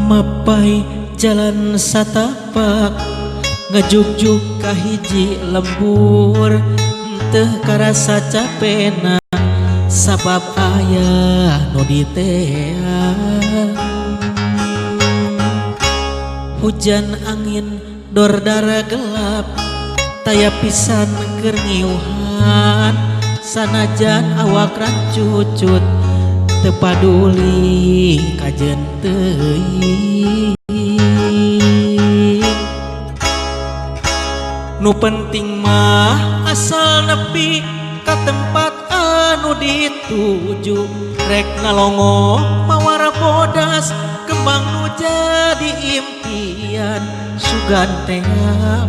Mapai jalan satapak ngajugjug ka hiji lembur, teu karasa capena sabab aya nu diteang. Hujan angin dordara gelap taya pisan keur ngiuhan, sanajan awak rancucut teu paduli kajen teuing. Nu penting mah asal nepi ka tempat anu dituju, rek ngalongo mawar bodas kembang nu jadi impian. Sugan teh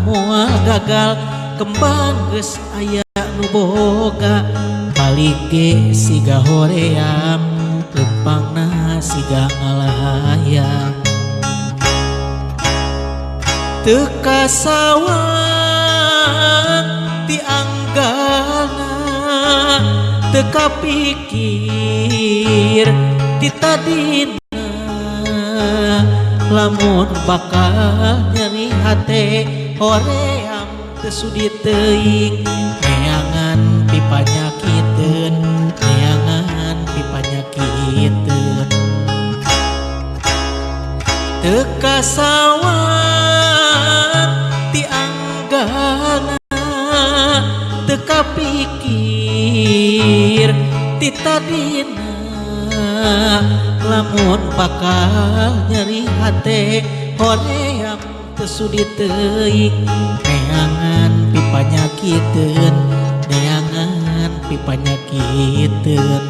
moal gagal kembang geus aya nu boga, balik ge siga hoream lempangna siga ngalahayang. Teu kasawang ti anggalna, teu kapikir ti tadina, lamun bakal nyeri hate hoream teu sudi teuing. Neangan pipanyakiteun, neangan pipanyakiteun. Teu kasawang ti anggalna, teu kapikir ti tadina, lamun bakal nyeri hate hoream teu sudi teuing. Neangan pipanyakiteun, neangan pipanyakiteun.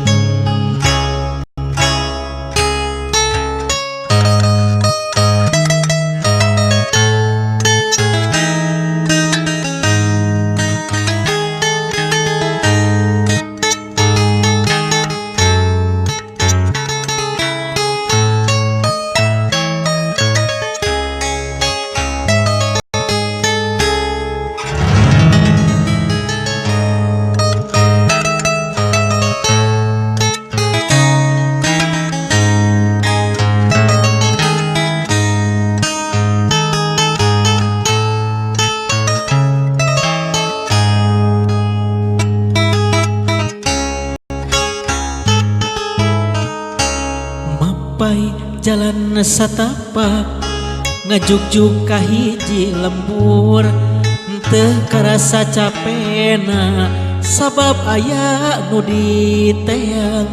Mapai jalan satapak ngajugjug ka hiji lembur, teu karasa capena sabab aya nu diteang.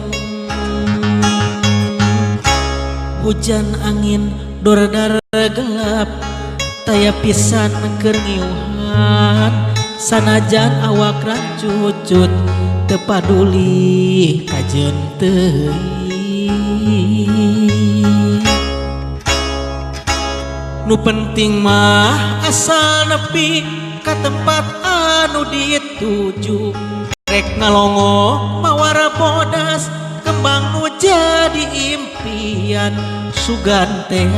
Hujan angin dordar gelap taya pisan keur ngiuhan, sanajan awak rancucut teu paduli kajeun teuing. Nu penting mah asal nepi ka tempat anu dituju, rek ngalongo mawar bodas kembang nu jadi impian. Sugan teh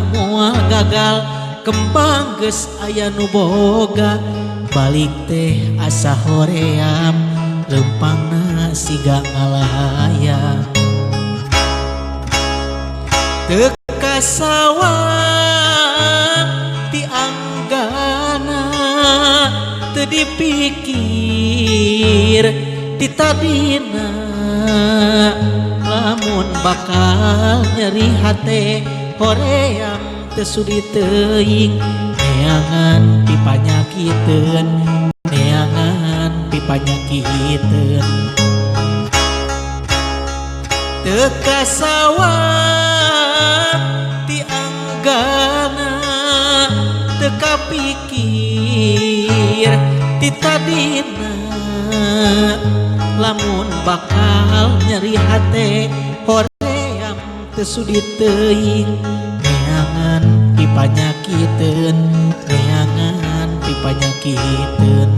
moal gagal kembang geus aya nu boga, balik teh asa hoream lempangna siga ngalahayang. Teu kasawang ti anggana, teu dipikir ti tadina, lamun bakal nyeri hate hoream teu sudi teuing. Neangan pipanyakiteun, neangan pipanyakiteun. Teu kasawang ti anggana, teu kapikir ti tadina, lamun bakal nyeri hate hoream teu sudi teuing. Neangan pipanyakiteun, neangan pipanyakiteun.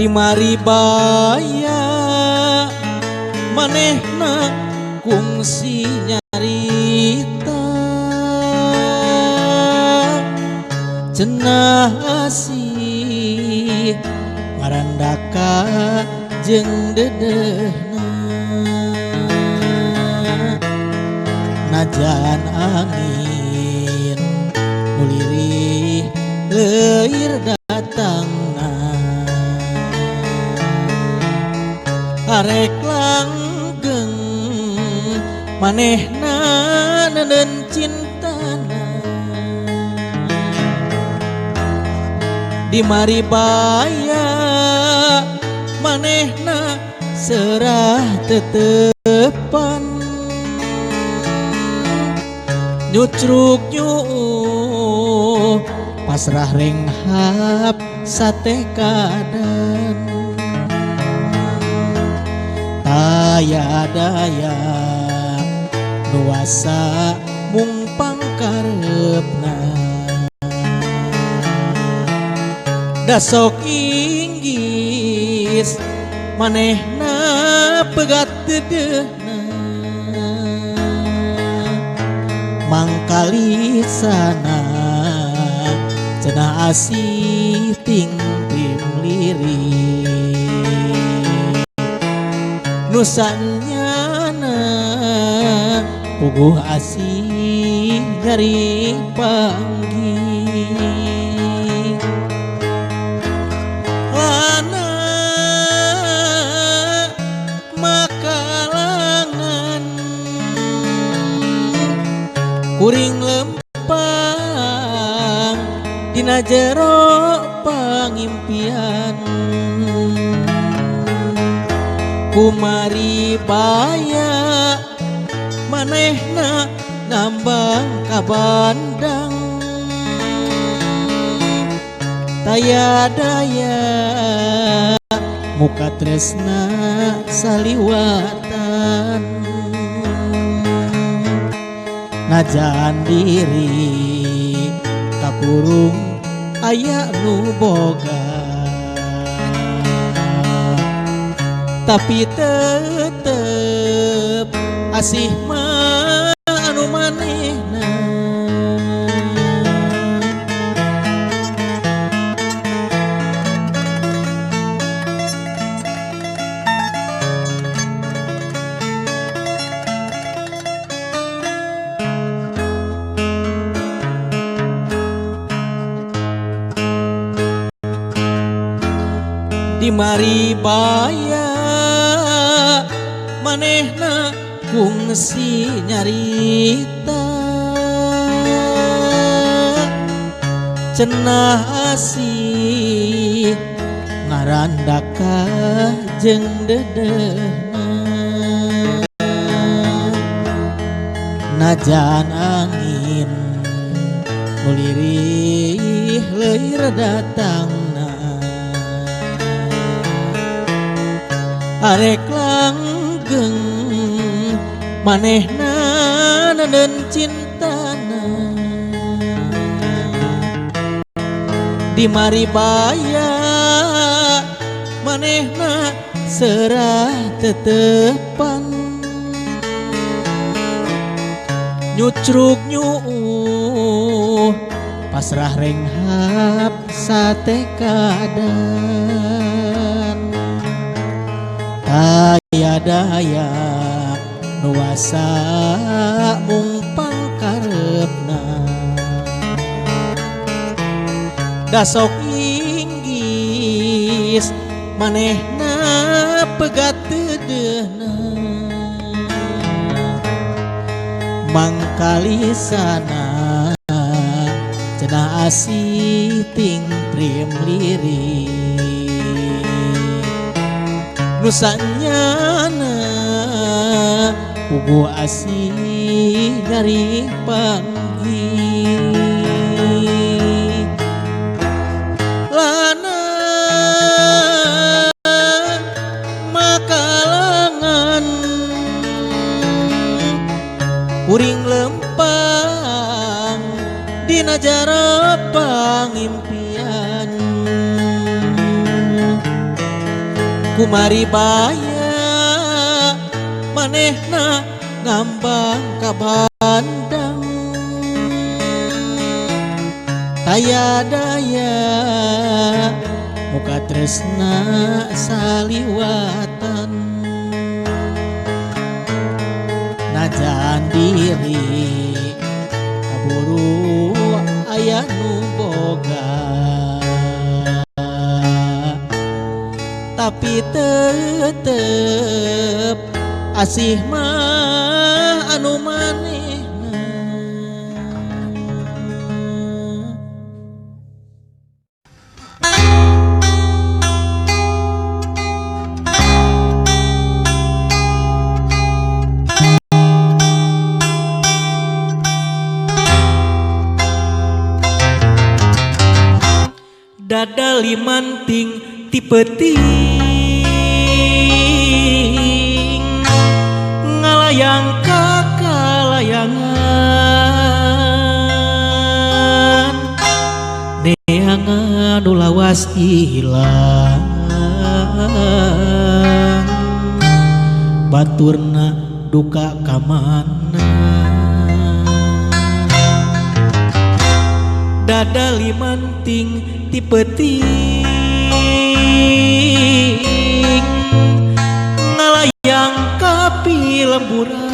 Di maribaya manehna kungsi nyarita cenah asih marandaka jeung dedehna najan angin nu lirih leuir datangna arek langgeng manehna nenen cintana di maribaya manehna serah tetepan nyucruk nyuuh pasrah renghap sate kadan taya daya nuasa mung pangkarepna dasok inggis manehna pegat dedehna mangkalisana cenah asih ting prim lirik nusanyana puguh asih nyari panggih lana makalangan kuring lempang dina jero pangimpian kumari baya manehna ngambang ka bandang taya daya muka tresna saliwatan najan diri kakurung aya nu boga tapi tetep asih mah anu manehna. Di maribaya manehna kungsi nyarita cenah asih ngarandaka jeung dedehna najan angin nu lirih leuir datangna arek langgeng manehna nenen cintana di maribaya manehna serah tetepan nyucruk nyuuh pasrah renghap sate kadan taya daya nuasa mung pangkarepna dasok inggis manehna pegat dedehna mangkalisana cenah asih ting prim lirik nusanyana puguh asih nyari panggih lana makalangan kuring lempang dina jero pangimpian. Kumari baya manehna ngambang ka bandang taya daya muka tresna saliwatan najan diri kaburu aya nu boga tapi tetep asih mah anu manehna. Dada limanting ti peuting ngalayang ka kalayangan neangan nu lawas ilang baturna duka ka mana. Dada limanting ti peuting ngalayang ka pilemburan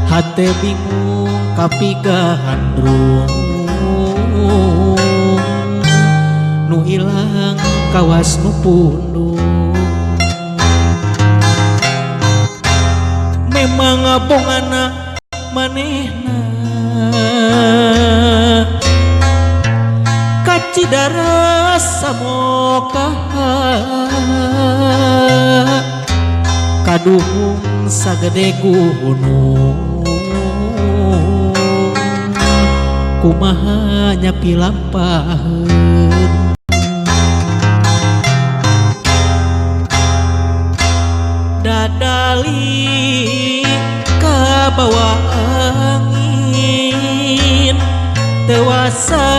hate bingung kapigahandrung nu ilang kawas nu pundung. Memang ngabongana manehna kacidara samoka kaduhung sagede gunung kumaha nyapi lampaheun. Dadali kabawa angin tewasa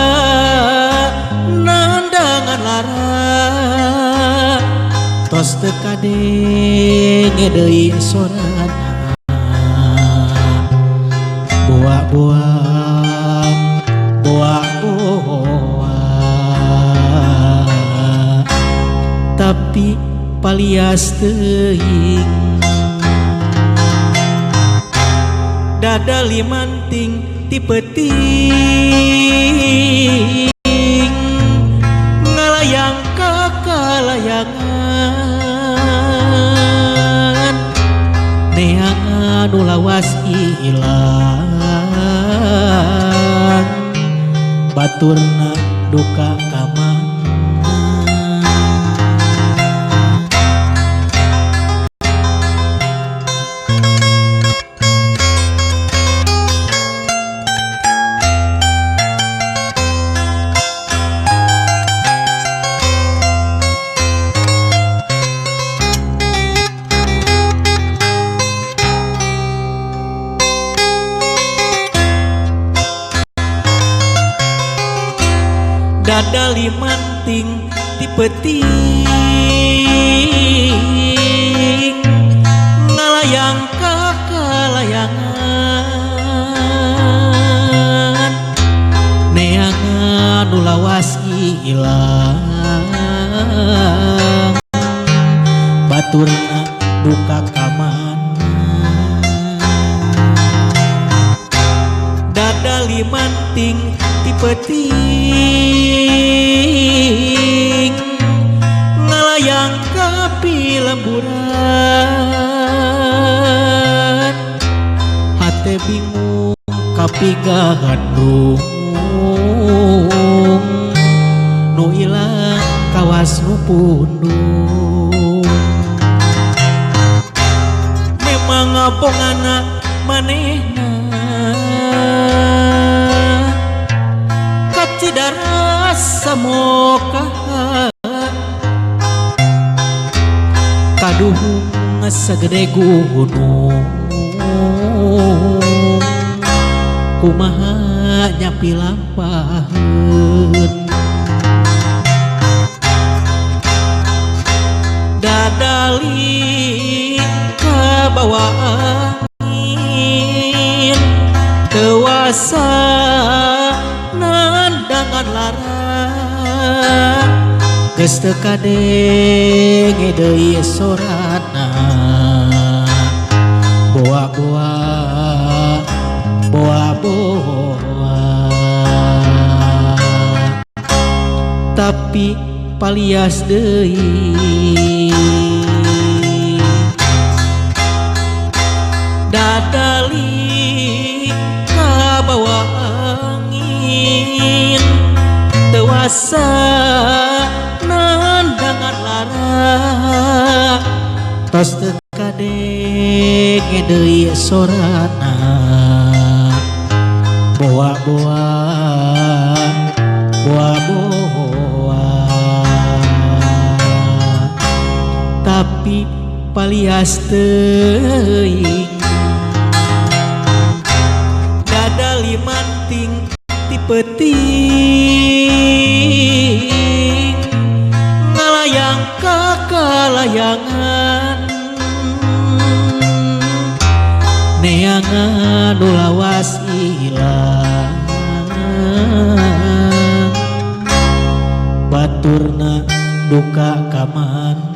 nandangan lara tos teu kadenge deui sorana boa-boa boa-boa tapi palias teuing. Dada limanting ti peuting ngalayang ka kalayangan neangan nu lawas ilang baturna duka ka mana. Dada limanting ti peuting ngalayang ka kalayangan neangan nu lawas ilang baturna duka ka mana. Dada limanting ti peuting ngalayang ka pilemburan hate bingung kapigahandrung nu ilang kawas nu pundung. Memang ngabongana manehna kacidara samoka kaduhung sagede gunung kumaha nyapi lampaheun. Dadali kabawa angin tewasa nandangan lara geus teu kadenge deui sorana boa-boa boa-boa tapi palias deui dadali kabawa angin tewasa nandangan lara tos teu kadenge deui sorana boa-boa boa-boa tapi palias teuing dadali manting ti peuting ngalayang ka kalayangan neangan nu lawas ilang baturna duka ka mana.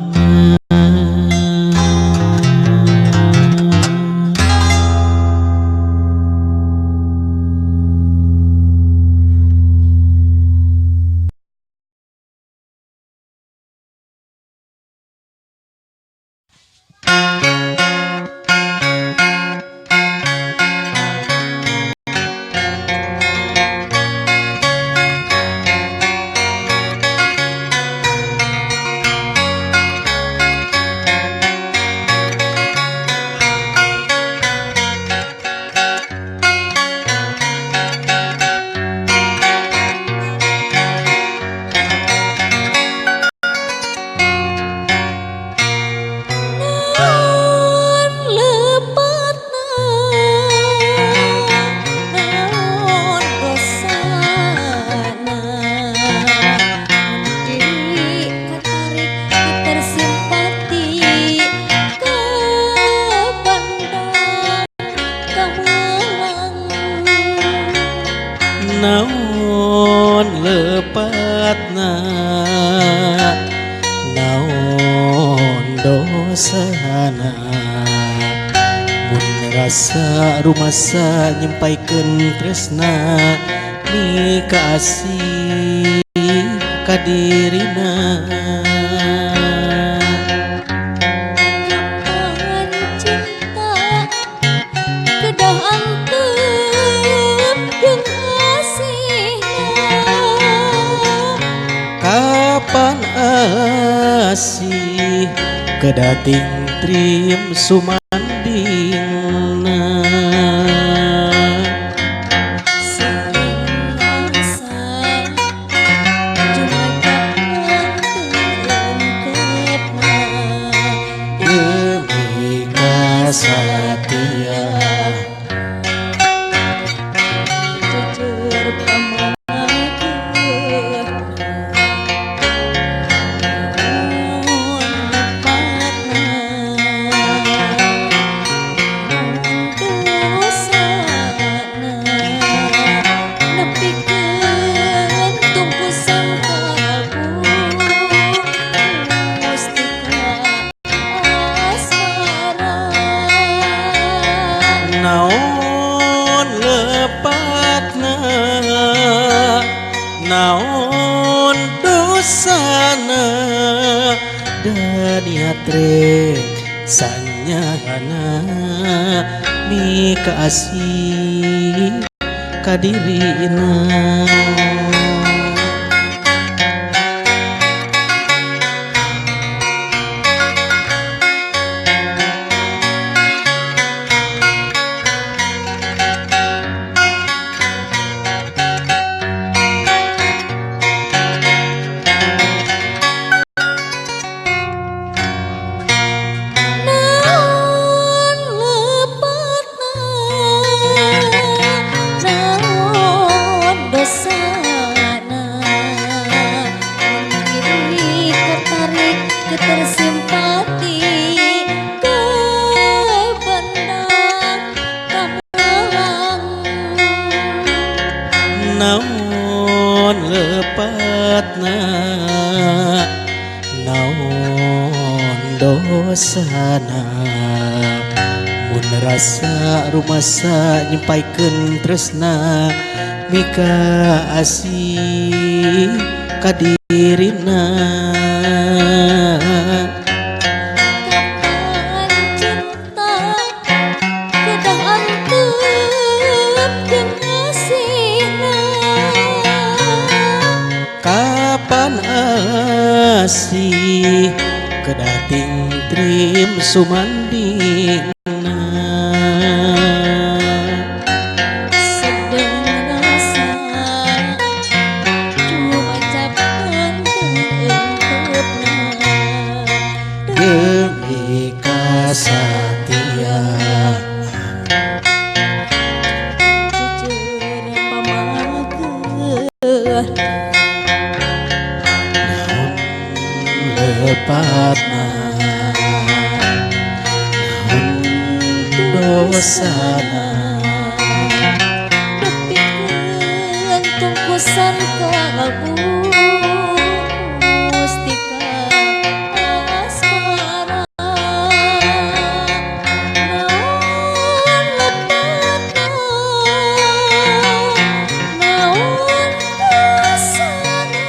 Naon lepatna naon dosana mun rasa rumasa nyempaikeun tresna mika asih ka dirina. Kapan asih kedating trim sumandingna demi kasatia naon lepatna naon dosana daniat rek sanyana mika asih ka dirina. Naon lepatna naon dosa dosana mun rasa rumasa nyempaikeun tresna mika asih ka dirina. Kapan cinta kedah antep jeung asihna. Kapan asih kedah tingtrim sumandingna. Sedeng rasa cuma entepna. Demi kasatia Jujur pamageun naon lepatna naon dosana. Nepikeun tungkusan kalbu mustika asmara. Naon lepatna naon dosana.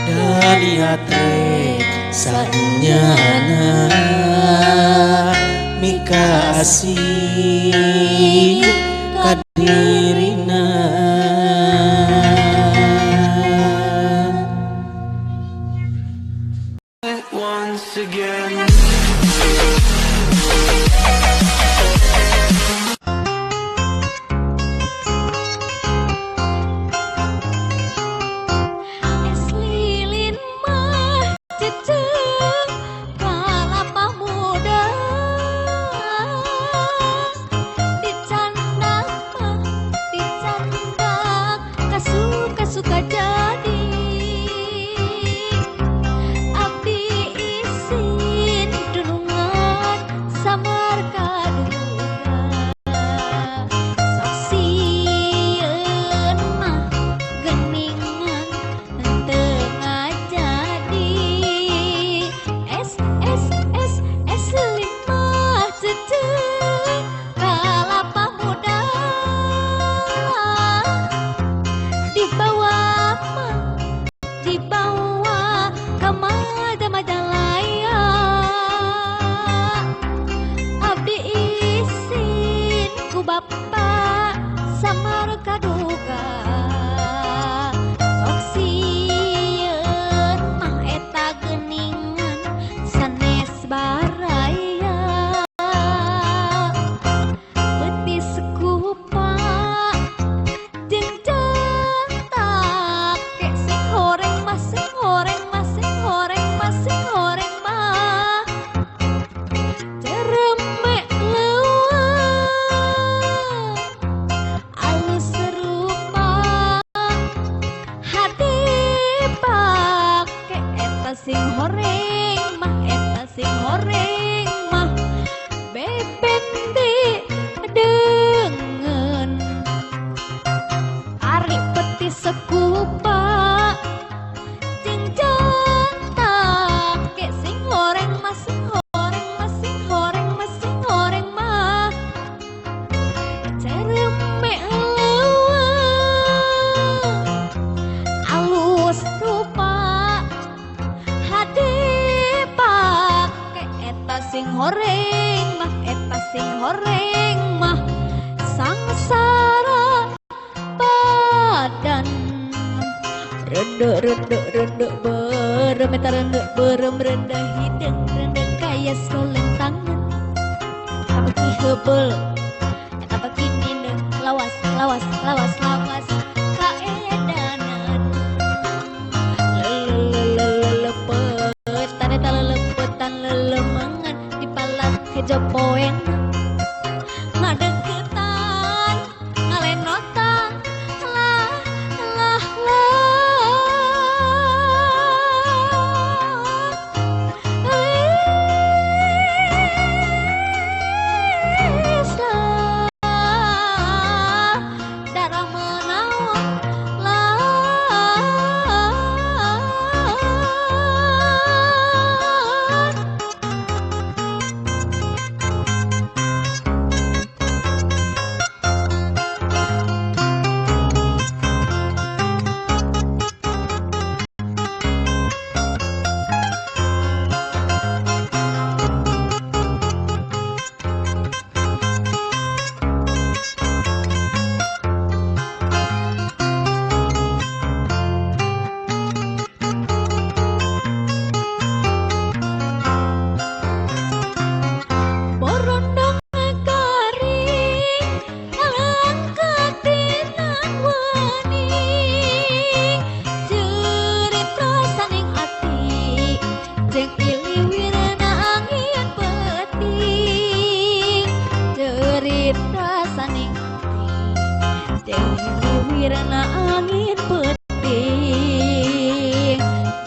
Daniat rek sanyana mika asih ka dirina. Once again. Es lilin mah ceceng kalapa muda dicandak mah dicandak kasuka-suka jadi abdi isin dunungan samar kaduga sok sieun mah geningan teu ngajadi. Es es es es lima ceceng kalapa muda dibawa mah dibawa ka Majalaya abdi isin ku bapa samar kaduga sok sieun mah eta geuningan sanes baraya petis kupa jeung jantak ke sing horeng mah sing horeng mah sing horeng mah sing horeng mah ceremek leuweung alus rupa hati pake eta sing horeng mah eta sing horeng mah beben di dengen ari petis sekupa jeung jantak ke sing horeng mah sing horeng mah sing horeng mah sing horeng mah ceremek leuweung alus rupa hade pake eta sing horeng mah eta sing horeng mah sangsara badan rendek rendek rendek berem eta rendek berem rendah hidung rendek kaya solentangan eta beki heubeul eta beki mineng lawas lawas lawas lawas kaedanan lelelelelepetan eta lelepetan lelemengan dipalak hejo poeng ngadeukeutan ngalenotan lah lah lah geus lah darah menawan lah. Hiliwirna angin peuting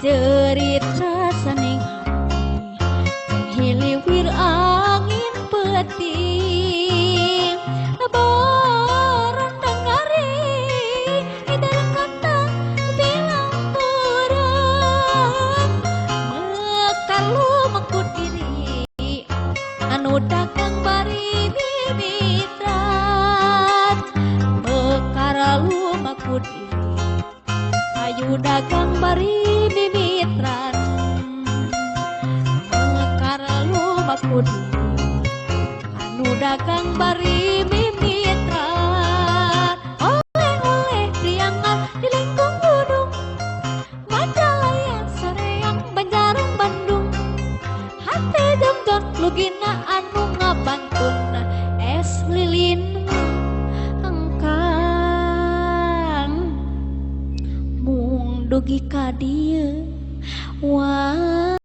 cerit rasaning hati hiliwir angin peuting borondang garing di dalam kantang bilang turun mekar lumekut diri anu dagang bari mimitran mekar lumekut diri ayu dagang bari mimitran mekar lumekut diri anu dagang bari mimitran oleh-oleh priangan di lengkung gunung Majalaya Soreang Banjaran Bandung hate jongjon lugina anu ngabantun es lilin engkang mung dugi ka dieu wae.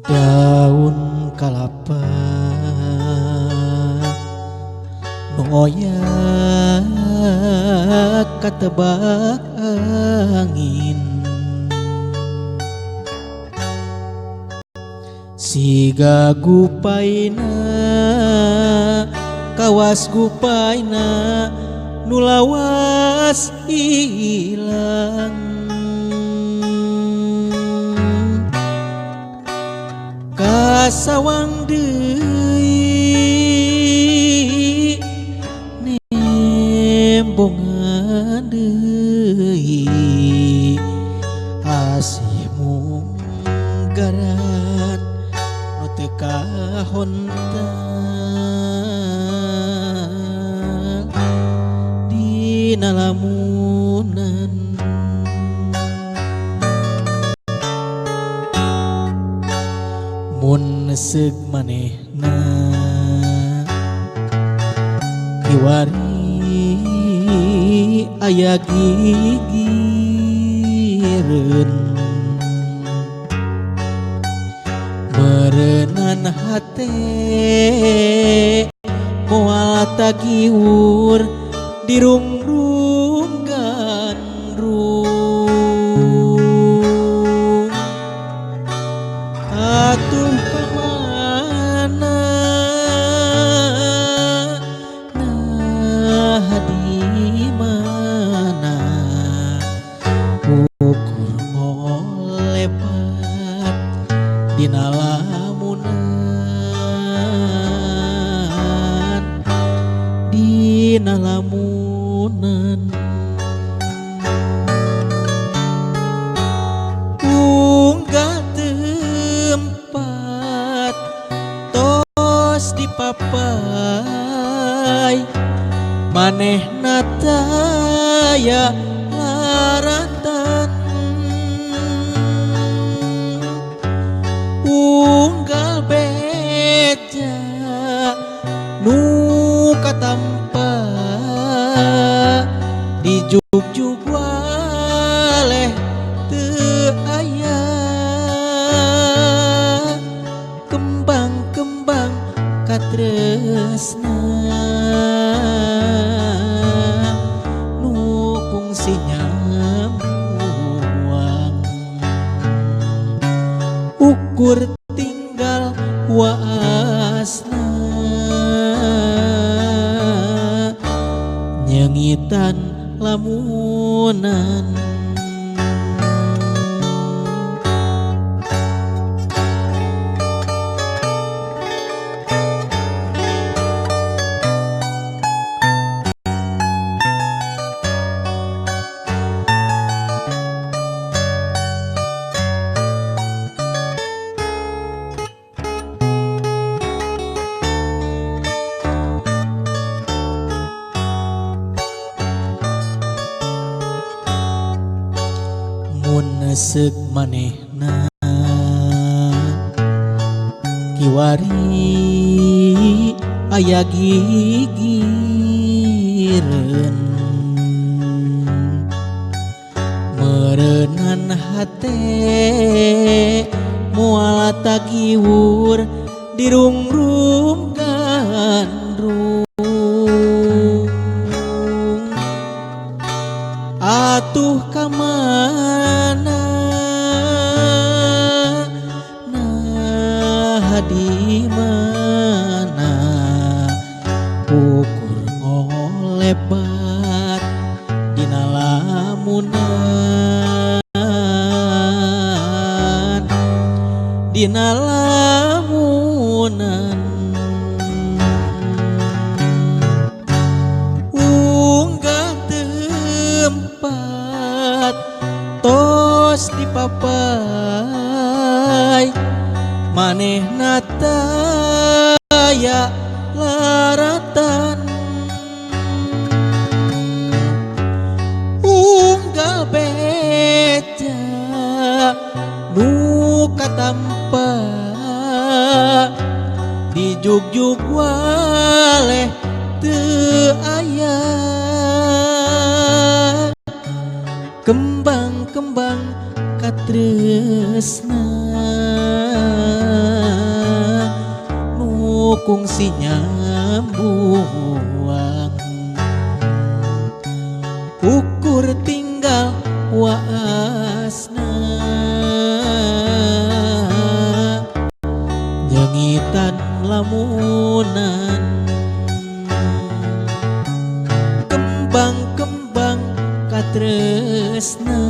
Daun kalapa nu oyak katebak angin siga gupaina kawas gupaina nu lawas ilang kasawang deui nembongan deui asih munggaran nu teu kahontal dina lamunan. Mun seug manehna kiwari aya gigireun meureunan hate moal tagiwur dirumrum gandrung atuh kamana nah di mana ukur ngolepat dina lamunan dina lamunan unggah tempat tos dipapai manehna taya larantan unggal beja nu katampa dijugjug waleh teu aya kembang-kembang katresna nu kungsi nyamuang ukur tinggal waasna nyengitan lamunan. Lamun neuseup manehna kiwari aya gigireun meureunan hate moal tagiwur dirungrum gandrung atuh kamana nah di mana ukur ngolebat dina lamunan dina lamunan unggah tempat tos dipapai manehna taya laratan unggal beja nu katampa dijugjug waleh teu aya kembang-kembang katresna nu kungsi nyambuang ukur tinggal waasna nyengitan lamunan kembang-kembang katresna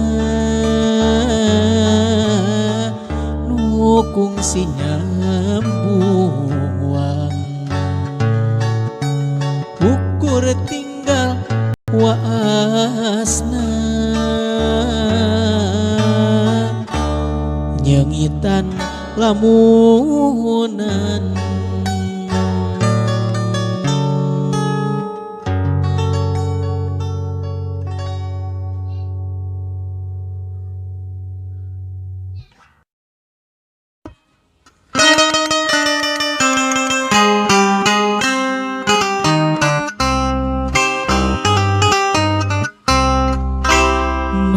nu kungsi nyambuang ukur tinggal waasna nyengitan lamunan.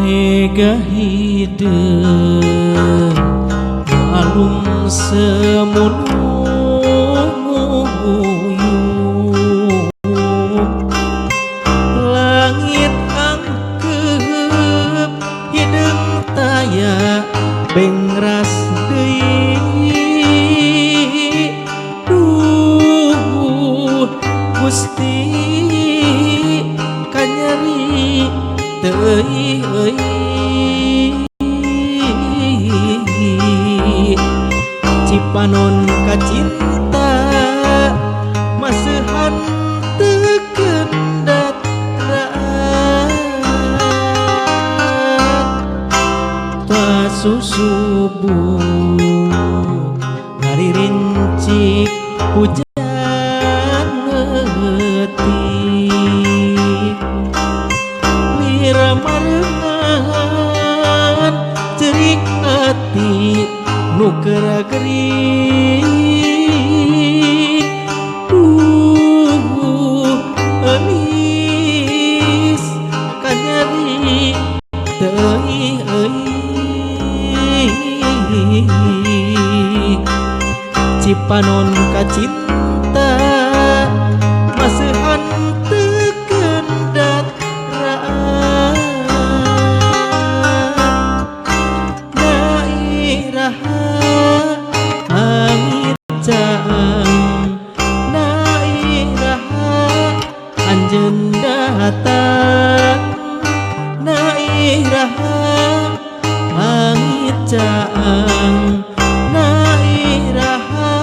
Mega hideung alum semunuyup langit angkeup hideung taya bengras deui duh Gusti kanyeri teuing euy Cipanon kacinta maseuhan teu kendat raat pasusubuh ngaririncik hujan leutik lira marengan cerik ati nu keur gering duh enis kanyeri teuing euy Cipanon kacinta maseuhan teu kendat raat nairaha angin caang nairaha anjeun datang nairaha angin caang nairaha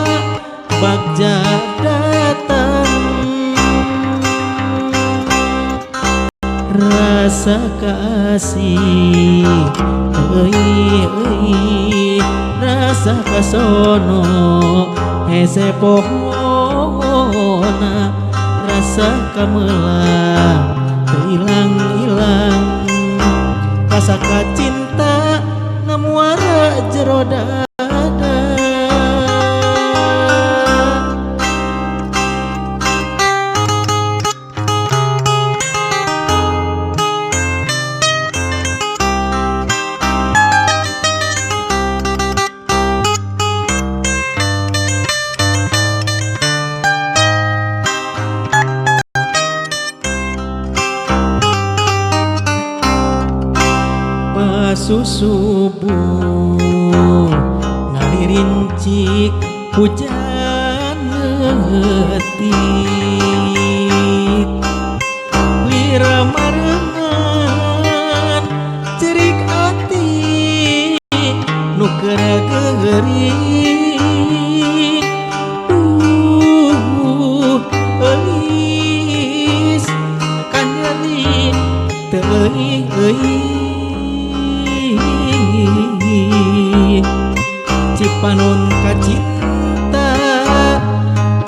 bagja datang rasa kasih euy euy rasa kasono hese pohona rasa kameula teu ilang-ilang rasa kacinta Susubuh ngalirincik hujan leutik lira marengan cerik ati nu keur geuring duh eulis kanyeri teu euy Cipanon kacinta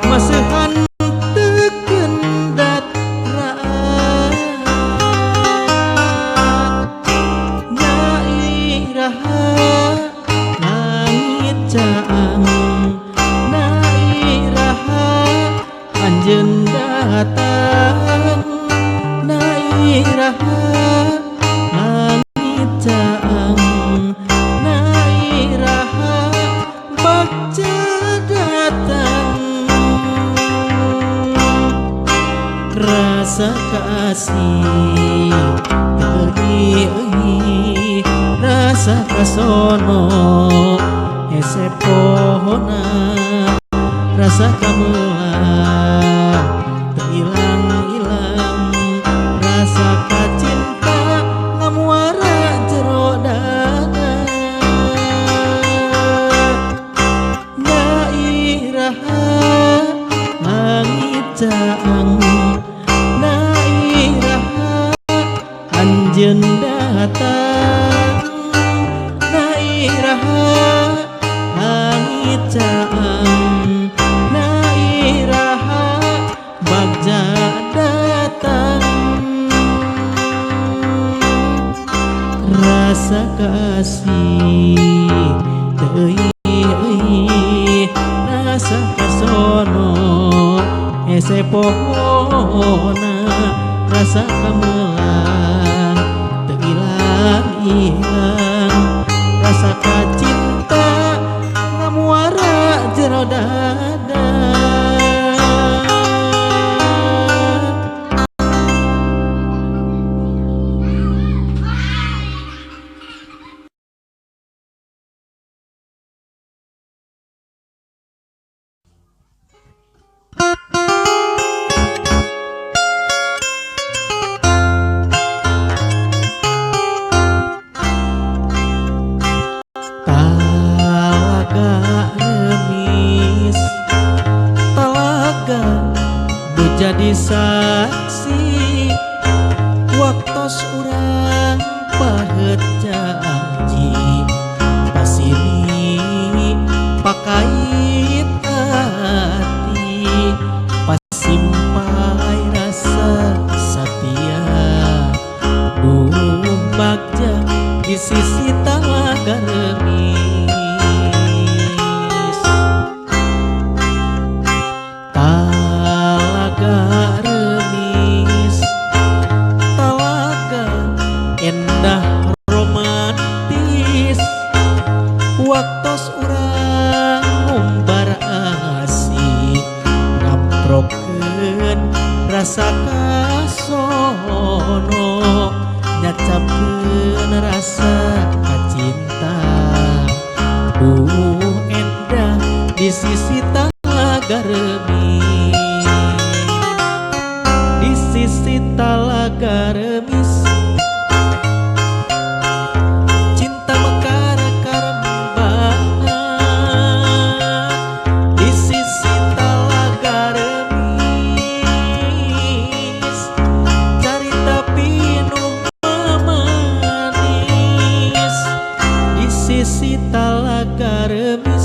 maseuhan teu kendat raat Nairaha langit caang Nairaha anjeun datang Nairaha langit caang Nairaha bagja datang rasa kasih teu euy rasa kasono hese pohona rasa kameula teu ilang-ilang rasa kacinta ngamuara jero dada Nairaha langit caang Nairaha anjeun datang Nairaha langit caang Nairaha bagja datang rasa kasih teu euy rasa kasono hese pohona rasa kamelang teu ilang-ilang rasa kacinta ngamuara jero dada. Talaga remis talaga nu jadi saksi waktos urang paheut janji pasini pakait ati pasimpai rasa satia duh bagja di sisi talaga remis talaga remis talaga endah romantis waktos urang ngumbar asih ngamprokeun rasa kasono nyacapkeun rasa kacinta duh endah di sisi talaga remis di sisi talaga remis cinta mekar karembana di sisi talaga remis carita pinuh mamanis di sisi talaga remis.